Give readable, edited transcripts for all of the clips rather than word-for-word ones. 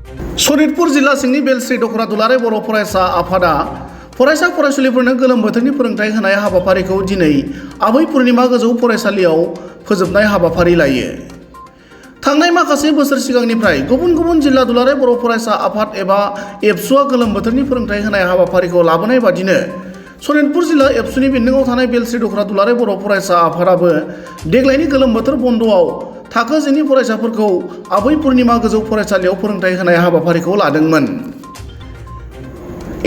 सनितपुर जिल्ला सिंनि बेलस्रि दख'रा दुलाराय बर' फरायसा आफादा फरायसा फरायसुलिफोरनो गोलोम बोथोरनि फोरोंथाय होनाय हाबाफारिखौ दिनै आबै पुर्णिमा गोजौ फरायसालियाव फोजोबनाय हाबाफारि लायो। थांनाय माखासे बोसोर सिगांनिफ्राय गुबुन गुबुन जिल्ला दुलाराय बर' फरायसा आफाद एबा एबसुआ गोलोम बोथोरनि फोरोंथाय होनाय हाबाफारिखौ लाबोनाय बादिनो सनितपुर जिल्ला एबसुनि बेन्दोङाव थानाय बेलस्रि दख'रा दुलाराय बर' फरायसा आफादाबो देग्लायनि गोलोम बोथोर बन्द'आव थाखो 1 नि फरायसाफोरखौ आबै पुर्णिमा गोजौ फरायसालियाव फोरोंथाय होनाय हाबाफारिखौ लादोंमोन।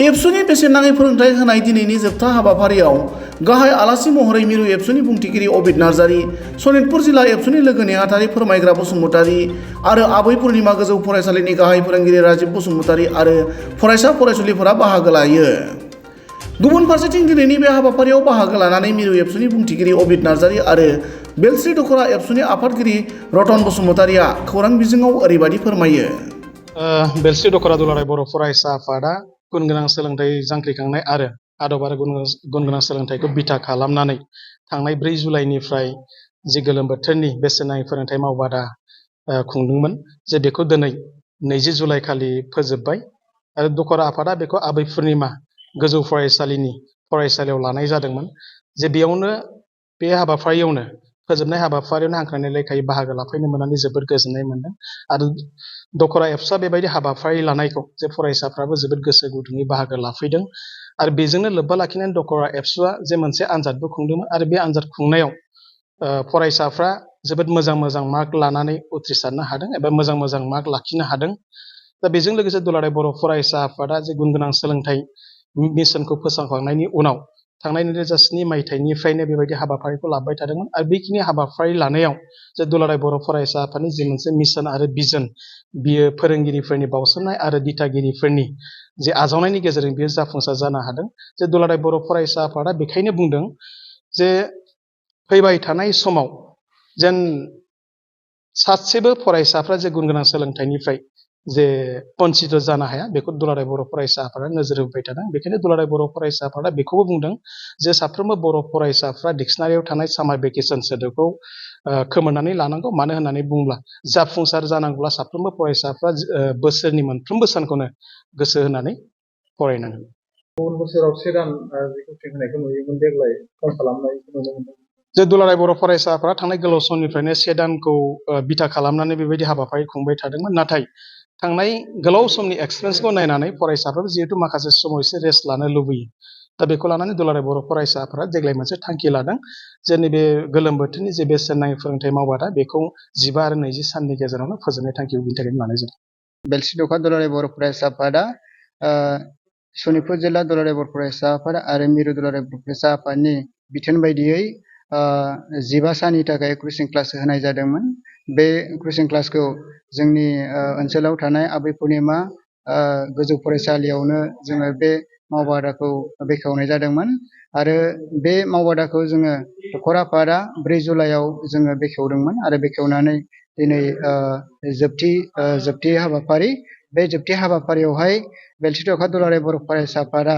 एबसुनि बेसेन नाङै फोरोंथाय होनाय दिनैनि जोबथा हाबाफारियाव गाहाय आलासि महरै मिरु एबसुनि बुंथिगिरि अबिद नार्जारि, सनितपुर जिल्ला एबसुनि लोगो नेहाथारि फोरमायग्रा बसुमतारि आरो आबै पुर्णिमा गोजौ फरायसालिनि गाहाय फोरोंगिरि राजिब बसुमतारि आरो फरायसा फरायसुलिफोरा बाहागो लायो। गुबुन फारसेथिं दिनैनि बे हाबाफारियाव बाहागो लानानै मिरु एबसुनि बुंथिगिरि अबिद नार्जारि आरो बेलस्रि दख'रा एबसुनि आफादगिरि रतन बसुमतारिया खौरां बिजोङाव ओरैबायदि फोरमायो। बेलस्रि दख'रा दुलाराय बर' फरायसा आफादा गुनगोनां सोलोंथाइ जांख्रिखांनाय आरो आदब आरो गुनगोनां सोलोंथाइखौ बिथा खालामनानै थांनाय 4 जुलाइनिफ्राय जि गोलोम बोथोरनि बेसेन नाङै फोरोंथाय मावबादा खुंदोंमोन जे बेखौ दिनै 20 जुलाइ खालि फोजोबबाय आरो दख'रा आफादा बेखौ आबै पुर्णिमा गोजौ फरायसालियाव लानाय जादोंमोन। जे बेयावनो बे हाबाफारियावनो फोजोबनाय हाबाफारियावनो हांख्रायनाय लेखायै बाहागो लाफैनो मोननानै जोबोद गोजोननाय मोनदों आरो दख'रा एबसुआ बेबायदि हाबाफारि लानायखौ जे फरायसाफ्राबो जोबोद गोसो गुदुङै बाहागो लाफैदों आरो बेजोंनो लोब्बा लाखिनानै दख'रा एबसुआ जे मोनसे आनजादबो खुंदोंमोन आरो बे आनजाद खुंनायाव फरायसाफ्रा जोबोद मोजां मार्क लानानै उथ्रिसारनो हादों एबा मोजां मार्क लाखिनो हादों। दा बेजों लोगोसे दुलाराय बर' फरायसा आफादा जे गुनगोनां सोलोंथाइ मिशनखौ फोसावखांनायनि उनाव थांनाय 2007 मायथाइनिफ्रायनो बेबायदि हाबाफारिखौ लाबाय थादोंमोन आरो बेखिनि हाबाफारि लानायाव जे दुलाराय बर' फरायसा आफादनि जि मोनसे मिशन आरो भिजन बियो फोरोंगिरिफोरनि बावसोमनाय आरो दिथागिरिफोरनि जे आजावनायनि गेजेरजों बियो जाफुंसार जानो हादों। जे दुलाराय बर' फरायसा आफादा बेखायनो बुंदों जे फैबाय थानाय समाव जेन सासेबो फरायसाफ्रा जे गुनगोनां सोलोंथाइनिफ्राय जे बन्सित जानो हाया बेखौ दुलाराय बर' फरायसा आफादा नोजोर होबाय थादों। बेखायनो दुलाराय बर' फरायसा आफादा बेखौबो बुंदों जे साफ्रोमबो बर' फरायसाफ्रा डिक्सनारियाव थानाय सामार भेकेसन सोदोबखौ खोमोरनानै लानांगौ। मानो होननानै बुङोब्ला जाफुंसार जानांगौब्ला साफ्रोमबो फरायसाफ्रा बोसोरनि मोनफ्रोमबो सानखौनो गोसो होनानै फरायनांगोन। गुबुन बोसोराव 1 दान कचिं होनायखौ नुयोमोन, देग्लाय खम खालामनायखौ नुनो मोनदों। जे दुलाराय बर' फरायसाफ्रा थांनाय गोलाव समनिफ्रायनो 1 दानखौ बिथा खालामनानै बेबायदि हाबाफारि खुंबाय थादोंमोन। नाथाय थांनाय गोलाव समनि एक्सपिरियेन्सखौ नायनानै फरायसाफ्राबो जिहेतु माखासे समाव एसे रेस्ट लानो लुबैयो, दा बेखौ लानानै दुलाराय बर' फरायसाफ्रा देग्लाय मोनसे थांखि लादों जे नैबे गोलोम बोथोरनि जे बेसेन नाङै फोरोंथाय मावबादा बेखौ 15 आरो 20 साननि गेजेरावनो फोजोबनाय थांखिखौ बिनि थाखायनो लानाय जादों। बेलस्रि दख'रा दुलाराय बर' फरायसा आफादा सनितपुर जिल्ला दुलाराय बर' फरायसा आफाद आरो मिरु दुलाराय बर' फरायसा आफादनि बिथोन बायदियै 15 साननि थाखाय कचिं क्लास होनाय जादोंमोन। बे कचिं क्लासखौ जोंनि ओनसोलाव थानाय आबै पुर्णिमा गोजौ फरायसालियावनो जोङो बे मावबादाखौ बेखेवनाय जादोंमोन आरो बे मावबादाखौ जोङो दख'रा आफादा 4 जुलाइआव जोङो बेखेवदोंमोन आरो बेखेवनानै दिनै जोबथि हाबाफारि, बे जोबथि हाबाफारियावहाय बेलस्रि दख'रा दुलाराय बर' फरायसा आफादा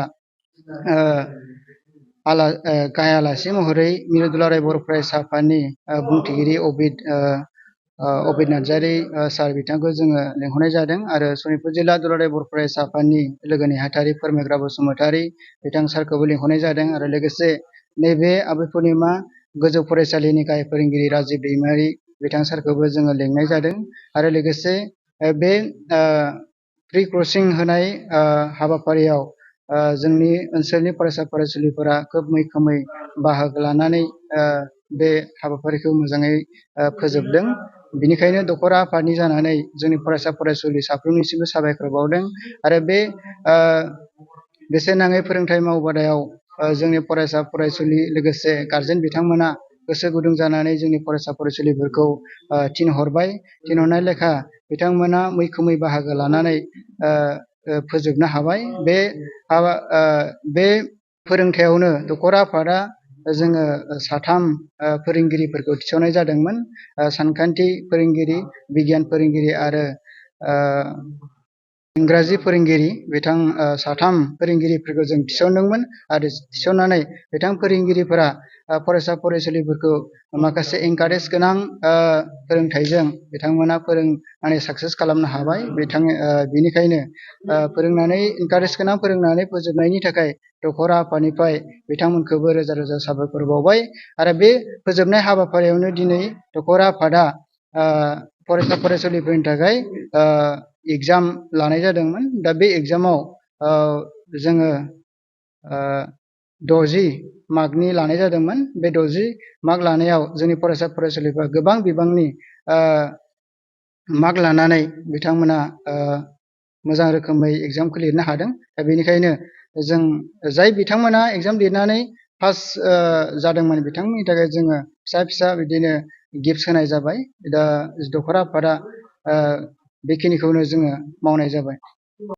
गाहाय आलासि महरै मिरु दुलाराय बर' फरायसा आफादनि बुंथिगिरि अबिद नार्जारि सार बिथांखौ जोङो लेंहरनाय जादों आरो सनितपुर जिल्ला दुलाराय बर' फरायसा आफादनि लोगो नेहाथारि फोरमायग्रा बसुमतारि बिथां सारखौबो लेंहरनाय जादों आरो लोगोसे नैबे आबै पुर्णिमा गोजौ फरायसालिनि गाहाय फोरोंगिरि राजिब दैमारि बिथां सारखौबो जोङो लेंनाय जादों आरो लोगोसे बे प्रि क्रसिं होनाय हाबाफारियाव जोंनि ओनसोलनि फरायसा फरायसुलिफोरा खोब मैखोमै बाहागो लानानै बे हाबाफारिखौ मोजाङै फोजोबदों। बिनिखायनो दख'रा आफादनि जानानै जोंनि फरायसा फरायसुलि साफ्रोमनिसिमबो साबायखर बावदों आरो बे बेसेन नाङै फोरोंथाय मावबादायाव जोंनि फरायसा फरायसुलि लोगोसे गारजेन बिथांमोना गोसो गुदुं जानानै जोंनि फरायसा फरायसुलिफोरखौ थिनहरनाय लेखा बिथांमोना मैखोमै बाहागो लानानै फोजोबनो हाबाय। बे फोरोंथायावनो दख'रा आफादा जोङो 3 फोरोंगिरिफोरखौ थिसननाय जादोंमोन, सानखान्थि फोरोंगिरि, बिगियान फोरोंगिरि आरो इंराजि फोरोंगिरि बिथां साथाम फोरोंगिरिफोरखौ जों थिसनदोंमोन आरो थिसननानै बिथां फोरोंगिरिफोरा फरायसा फरायसुलिफोरखौ माखासे एंकारेज गोनां फोरोंथाइजों बिथांमोना फोरोंनानै साक्सेस खालामनो हाबाय। बेनिखायनो फोरोंनानै एंकारेज गोनां फोरोंनानै फोजोबनायनि थाखाय दखरा आफादनिफ्राय बिथांमोनखौबो रोजा रोजा साबायखर बावबाय। आरो बे फोजोबनाय हाबाफारियावनो दिनै दखरा आफादा फरायसा फरायसुलिफोरनि थाखाय एग्जाम लानाय जादोंमोन। दा बे एग्जामाव जोङो 60 मार्कनि लानाय जादोंमोन। बे 60 मार्क लानायाव जोंनि फरायसा फरायसुलिफ्रा गोबां बिबांनि मार्क लानानै बिथांमोना मोजां रोखोमै एग्जामखौ लिरनो हादों। दा बेनिखायनो जों जाय बिथांमोना एग्जाम लिरनानै पास जादोंमोन बिथांमोननि थाखाय जोङो फिसा फिसा बिदिनो गिफ्ट होनाय जाबाय। दा दखरा आफादा बेखिनिखौनो जोङो मावनाय जाबाय।